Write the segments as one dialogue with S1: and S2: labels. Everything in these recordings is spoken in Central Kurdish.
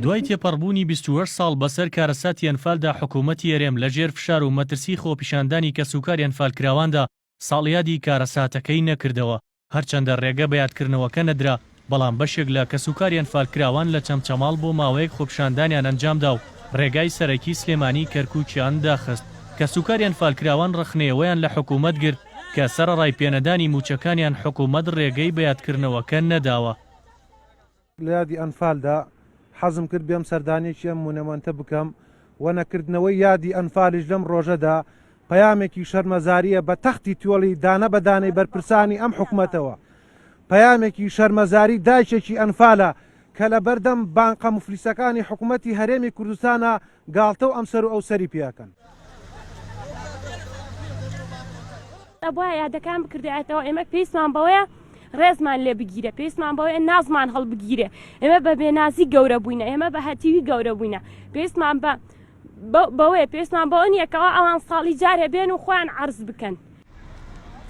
S1: دوای تێپەڕبوونی 28 ساڵ بەسەر کارەساتی ئەنفالدا حکوومەتی هەرێم لەژێر فشار و مەترسی خۆپیشاندانی کەسوکاری ئەنفالکراواندا ساڵیادی کارەساتەکەی نەکردەوە، هەرچەندە رێگە بە یادکردنەوەکە نەدرا، بەڵام بەشێک لە کەسوکاری ئەنفالکراوان لە چەمچەماڵ بۆ ماوەیەک خۆپیشاندانیان ئەنجامدا و رێگای سەرەکی سلێمانی کەرکوکیان داخست. کەسوکاری ئەنفالکراوان رەخنەیەوەیان لە حکومەت گرت کە سەرەڕای پێنەدانی موچەکانیان حکومەت رێگەی بە یادکردنەوەکە نەداوە.
S2: لە یادی ئەنفالدا حەزم کرد بێم سەردانێکی ئەم مونەمەنتە بکەم و نەکردنەوەی یادی ئەنفالیش لەم ڕۆژەدا پەیامێکی شەرمەزارییە بە تەختی تۆڵی دانە بە دانەی بەرپرسانی ئەم حکومەتەوە. پەیامێکی شەرمەزاری دایکێکی ئەنفالە کە لە بەردەم بانقە موفلیسەکانی حکومەتی هەرێمی کوردستانا گاڵتە و ئەمسەر و ئەوسەری پێ ئەکەن.
S3: ئەبوایە یادەکان بکردایەتەوە، ئێمە پێویستمان بەوەیە ڕێزمان لێ بگیرێ، پێویستمان بەوەیە نازمان هەڵبگیرێ، ئێمە بە بێنازی گەورە بووینە، ئێمە بە هەتیوی گەورە بووینە، پێویستمان بە بەوەیە، پێویستمان بەوە نییە کەوا ئەوان ساڵی جارێ بێن و خۆیان عەرز بکەن.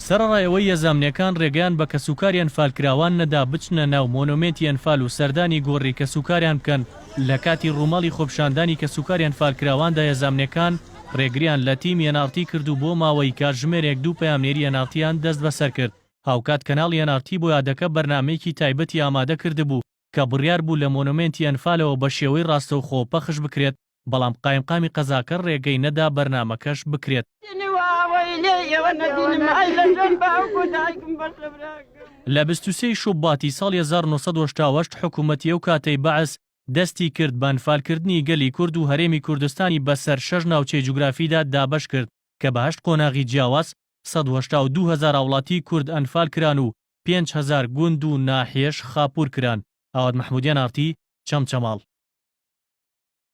S1: سەرەڕای ئەوەی یەزامنیەکان ڕێگەیان بە کەسوکاری ئەنفالکراوان نەدا بچنە ناو مۆنۆمێنتی ئەنفال و سەردانی گۆڕی کەسوکاریان بکەن، لە کاتی ڕووماڵی خۆپیشاندانی کەسوکاری ئەنفالکراواندا یەزامنیەکان ڕێگریان لە تیمی ئێن ئاڕ تی کرد و بۆ ماوەی کاتژمێرێک دوو پەیامنێری ئێن ئاڕ تیان دەستبەسەر کرد. هاوکات کەناڵی ئێن ئاڕ تی بۆ یادەکە بەرنامەیەکی تایبەتی ئامادە کردبوو کە بڕیار بوو لە مۆنۆمێنتی ئەنفالەوە بەشێوەی ڕاستەوخۆ پەخش بکرێت، بەڵام قایمقامی قەزاکە ڕێگەی نەدا بەرنامەکەش بکرێت. لە 23 ی شوباتی ساڵی 1988 حکوومەتی ئەو کاتەی بەعس دەستی کرد بە ئەنفالکردنی گەلی کورد و هەرێمی کوردستانی بەسەر شەش ناوچەی جوگرافیدا دابەش کرد کە بە هەشت قۆناغی جیاواز 182 هەزار هاوڵاتی کورد ئەنفال کران و 5000 گوند و ناحیەش خاپوور کران. ئاوات مەحموودیان ئاڕتی، چەمچەماڵ.